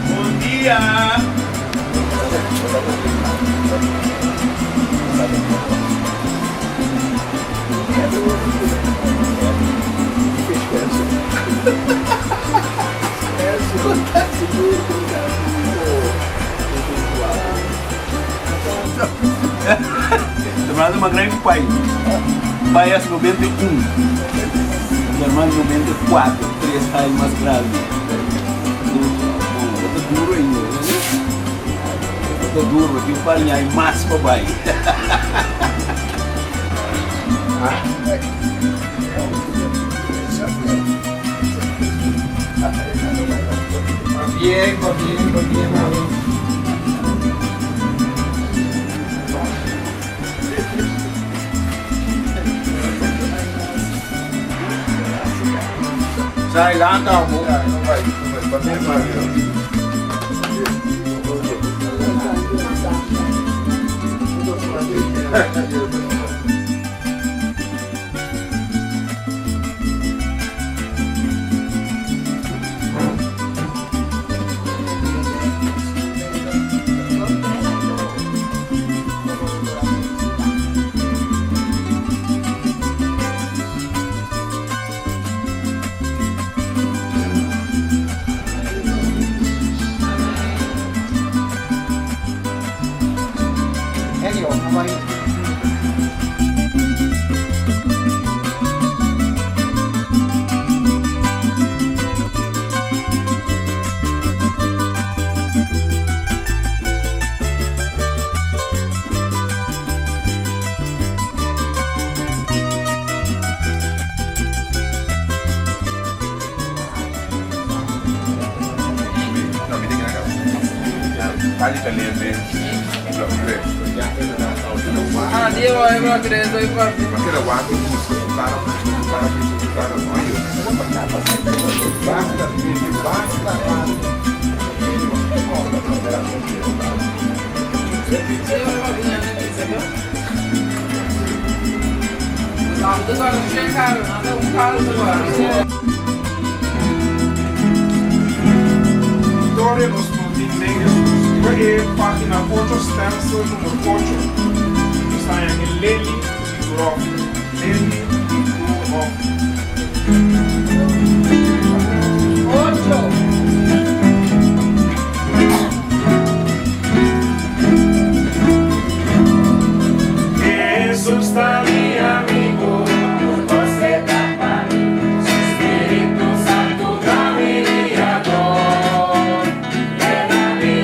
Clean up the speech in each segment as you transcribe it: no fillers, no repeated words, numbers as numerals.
Bon dia! Hermano Magrey ku pai. Pai es 91. Hermano 94, 3 aña mas grandi. Bon, ta duro ainda. Ta duro, tin un par di aña mas pa bai. Pabien, pabien, pabien, mami. Sai lanta bo. Helio, how are you? Victoria nos no tin den Hesus. Riba e pagina ocho stencil numero ocho nos ta haña e Leli di Turòf. Leli di Turòf. Hesus ta mi amigo, tur cos e ta pa mi, su Spiritu Santu ta mi guiador. Yena mi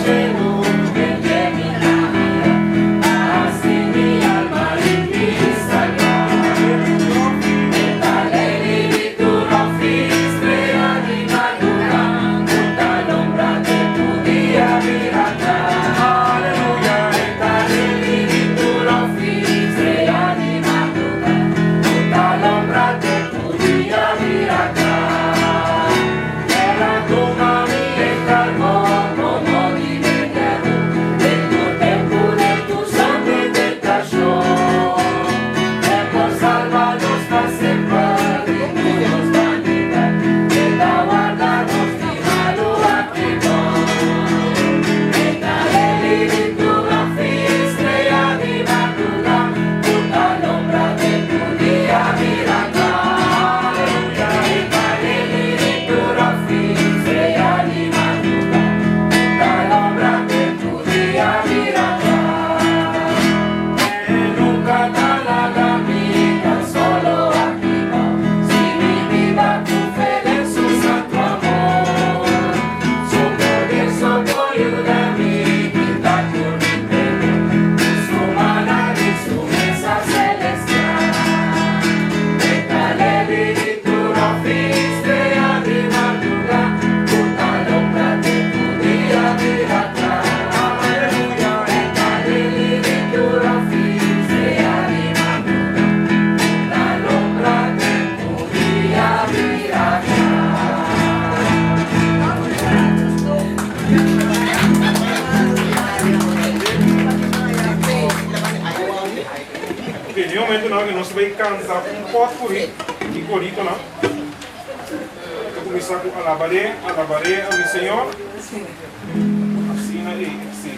shelu, den dje mi ta haya momentonan aki nos bai kanta un pòtpuri di koritonan. Ta kuminsá ku Alabaré, alabaré a mi Señor. Asina ei, sí.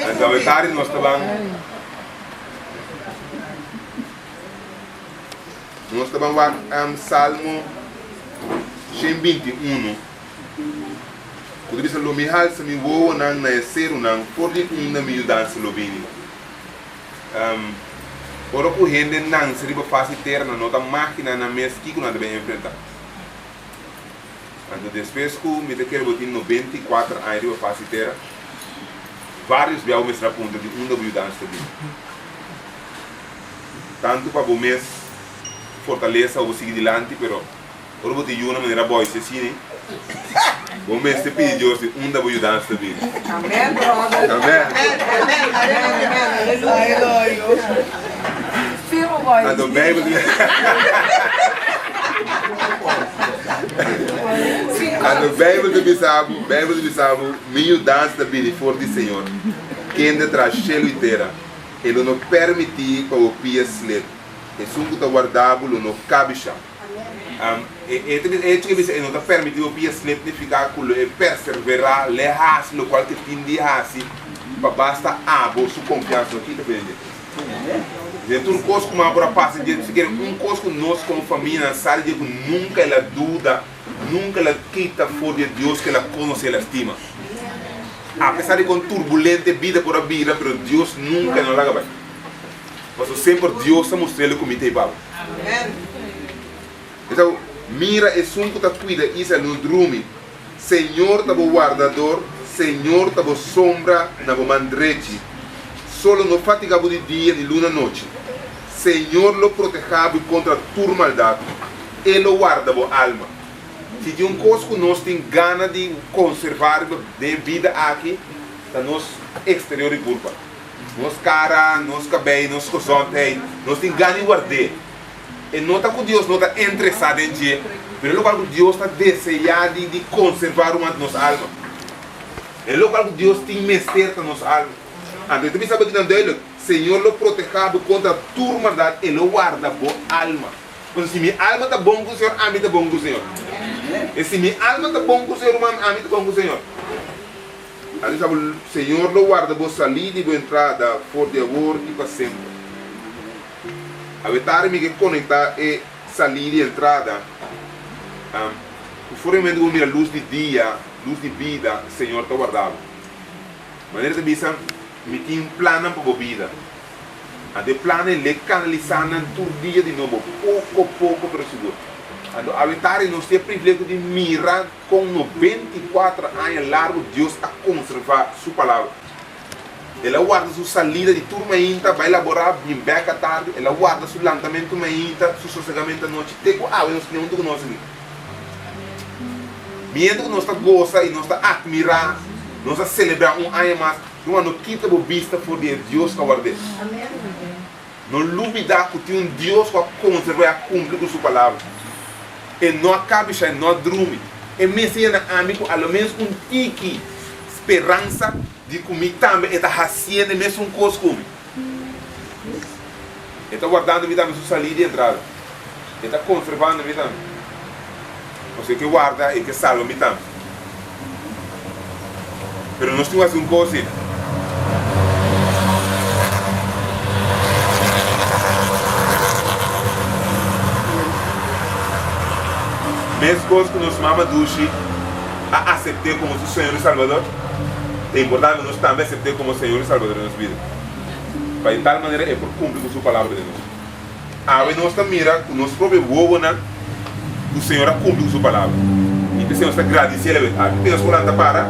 Anto awe tardi nos ta ban nos ta ban wak Salmo 121 ku ta bisa lo mi halsa mi wowonan na e serunan for di unda mi yudansa lo bini. Ora ku hende nanse riba fas di tera nan no ta magina nan mes kiko nan ta bin enfrenta. Anto despues ku mi ta kere bo tin 94 aña riba fas di tera, varios bia bo mester a puntra di unda bo yudansa ta bini. Tantu pa bo mes fortalesa bo sigui dilanti, pero ora bo tin yunan manera Boyce asina, bo mester pidi Dios di unda bo yudansa ta bini. Amen, brother. Amen. Amen, amen, amen. Aleluya. Firmo Boyce. Anto Bijbel ta Anto Bijbel ta bisa bo, Bijbel ta bisa bo, Mi yudansa ta bini for di Señor, kende traha shelu i tera. E lo no permití pa bo pia slip. Esun ku ta warda bo lo no kabishá. E hecho ku e bisa e no ta permití bo pia slip nifiká ku lo e perserverá, lo e hasi lokual ku e tin di hasi pa basta abo su konfiansa no kita for di dje. Den tur kos ku mama por a pasa dje, sikiera un kos ku nos komo famianan sa di dje ku nunka el a duda, nunka el a kita for di e Dios ku el a konosé, el a stima. Apesar di kon turbulente bida por a bira, pero Dios nunka no laga bai. Pasobra semper Dios ta mustr'el ku mi ta e babo. Esau, mira esun ku ta kuida Israel no drumi. Señor ta bo wardador, Señor ta bo sombra na bo man drechi. Solo no fatiga bo di dia ni luna nochi. Señor lo proteha bo kontra tur maldat, E lo warda bo alma. Si tin un kos ku nos tin gana di konservá riba den e bida aki, ta nos eksterior di kurpa. Nos kara, nos kabei, nos gezondheid, nos tin gana di ward'é. E no ta ku Dios no ta interesá den dje, pero e lokual ku Dios ta deseá di di konservá ruman ta nos alma. E lokual ku Dios tin mester ta nos alma. Anto e ta bisa bo kinan duidelijk, Señor lo protehá bo kontra tur maldat, E lo warda bo alma. Pasobra si mi alma ta bon ku Señor, ami ta bon ku Señor. E si mi alma ta bon ku Señor, ruman, ami ta bon ku Señor. Anto sa bo, Señor lo warda bo salida i bo entrada for di awor i pa semper. Awe tardi mi ke konektá e salida i entrada ku for di momento ku bo mira lus di dia, lus di bida, Señor ta warda bo. Manera ta bisa, Mi tin plannan pa bo bida. Anto e plannan ei lek kanalisá nan tur dia di nobo, poko poko pero sigur. Anto awe tardi nos tin e privilegio di mira kon 94 aña largu Dios a konservá Su Palabra. El a warda su salida di tur mainta bai laborá, bin bèk atardi. El a warda su lantamentu mainta, su sosegamentu anochi, te ku awe nos tin huntu ku nos aki. Mientras ku nos ta gosa i nos ta atmirá, nos ta selebrá un aña mas, ruman, no kita bo bista for di e Dios ku a ward'é. No lubidá ku tin un Dios ku a konservá i a kumpli ku su palabra. E no a kabishá, e no a drumi. E mester yena ami ku aloménos un tiki speransa Di ku mi tambe e ta hasiendo e mesun kos ku mi. E ta wardando mi tambe su salida i entrada. E ta konservando mi tambe. Pasobra e ke warda, e ke salba mi tambe. Pero nos tin ku hasi un kos si. Meskos ku nos mama dushi a asept'é komo su Señor i Salbador. Ta importante nos tambe asept'é komo Señor i Salbador den nos bida, pa di tal manera e por kumpli ku su palabra den nos. Awe nos ta mira ku nos propio wowonan ku Señor a kumpli ku su palabra, i p'esei nos ta gradisié el awe. Aki nos por lanta para,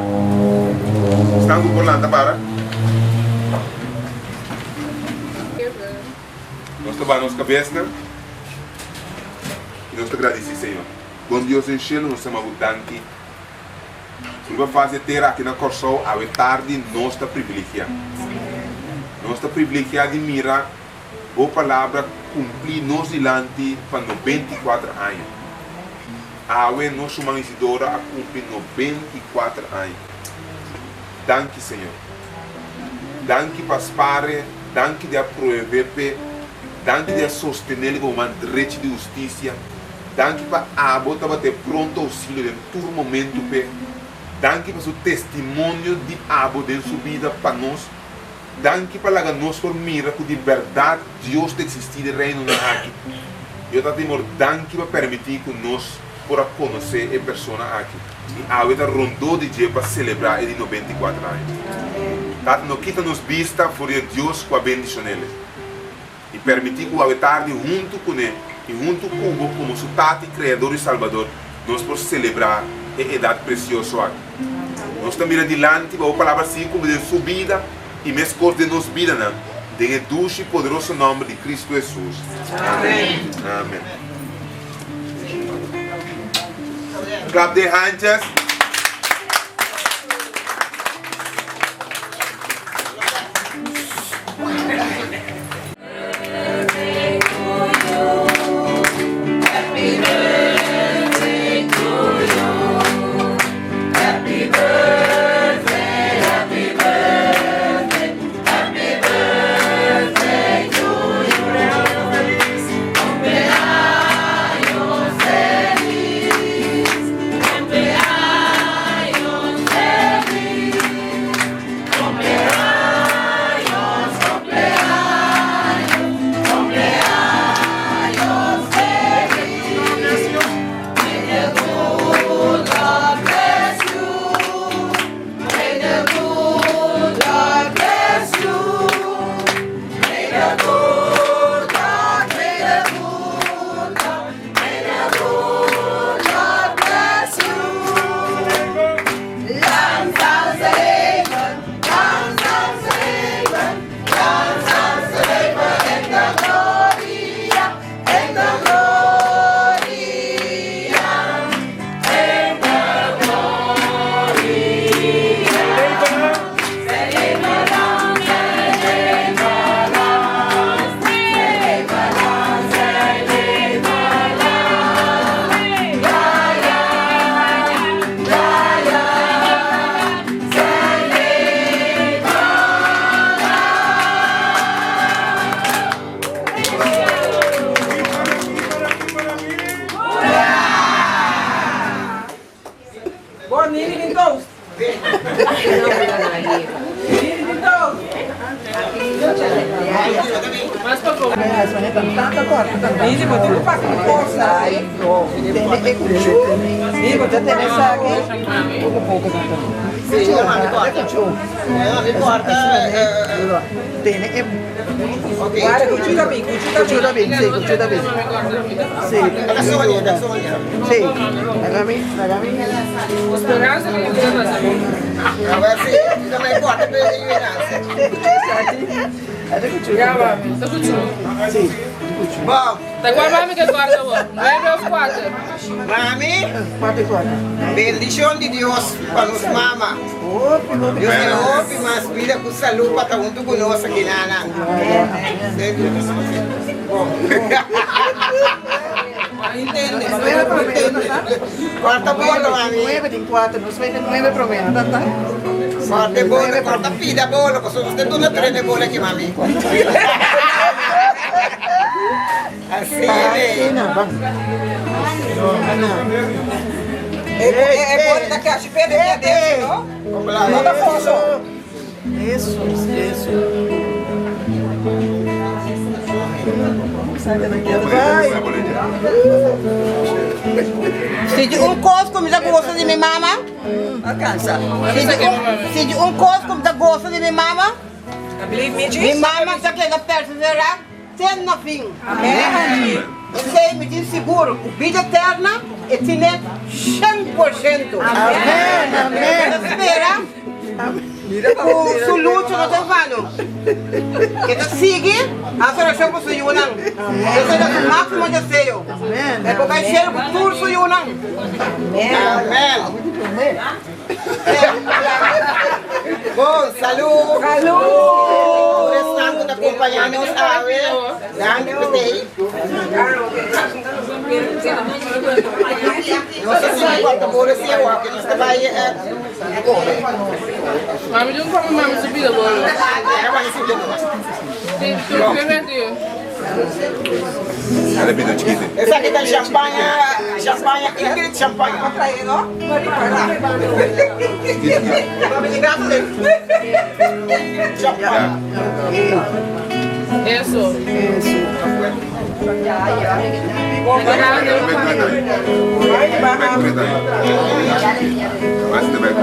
esnan ku por lanta para, nos ta baha nos kabesnan i nos ta gradisí Señor. Bon Dios den shelu, nos ta yama bo danki. Riba faz di e tera aki na Kòrsou awe tardi nos ta privilegiá. Nos ta privilegiá di mira Bo palabra kumplí nos dilanti pa 94 aña. Awe nos ruman Isidora a kumpli 94 aña. Danki Señor. Danki pa spare, danki di a proev'é p'e, danki di a sosten'é komo man drechi di hustisia. Danki pa abo tabata e pronto ousilio den tur momentu p'e. Danki pa su testimonio di abo den su bida pa nos. Danki pa laga nos por mira ku di bèrdat Dios ta eksistí den Reinonan aki. Yo ta timor danki pa permití ku nos por a konosé e persona aki i awe ta rondó di dje pa selebrá e di 94 aña. Tata no kita nos bista for di e Dios ku a bendishon'el. I permití ku awe tardi huntu kuné i huntu ku bo komo su Tata i Kreador i Salbador nos por selebrá e edat presioso aki. Nos ta mira dilanti pa bo palabra sigui kumpli den su bida i meskos den nos bidanan, den e dushi i poderoso nòmber di Kristu Hesus. Amen. Amen. Klap den handjes. Ta cual mami ke corta bo? Nuebe of cuater? Mami, bendicion di Dios pa nos mama. Dios duna hopi mas bida cu salud pa ta hunto cu nos aki nana. Corta bolo mami. Corta bolo, corta pida bolo, pasobra nos ta duna trene bolo aki mami. Asina e. E bolo ta kashi perde mi adentro, no? No ta foso. Si di un kos ku mi ta gosa di mi mama, si di un kos ku mi ta gosa di mi mama, mi mama ta keda perseverá te na fin. Esei mi tin sigur ku bida eterna e tine 100%. Mi ta spera ku su lucha no ta en vano. E ta sigui hasi orashon pa su yunan. Esei ta su máksimo deseo. E por bai shelu ku tur su yunan. Amen. Bon, salú. Salú. Tur esnan ku ta kompañá nos awe, danki pa esei. Nos ta sigui kòrta bolo si awor ke nos ta bai kome. Mami dun kome mami su pida bolo. Era mami su pida bolo. Si, tur primer dia. Dale pida chikiti. Esaki ta champaña, champaña Ingrid champaña. Champaña. Eso. Bek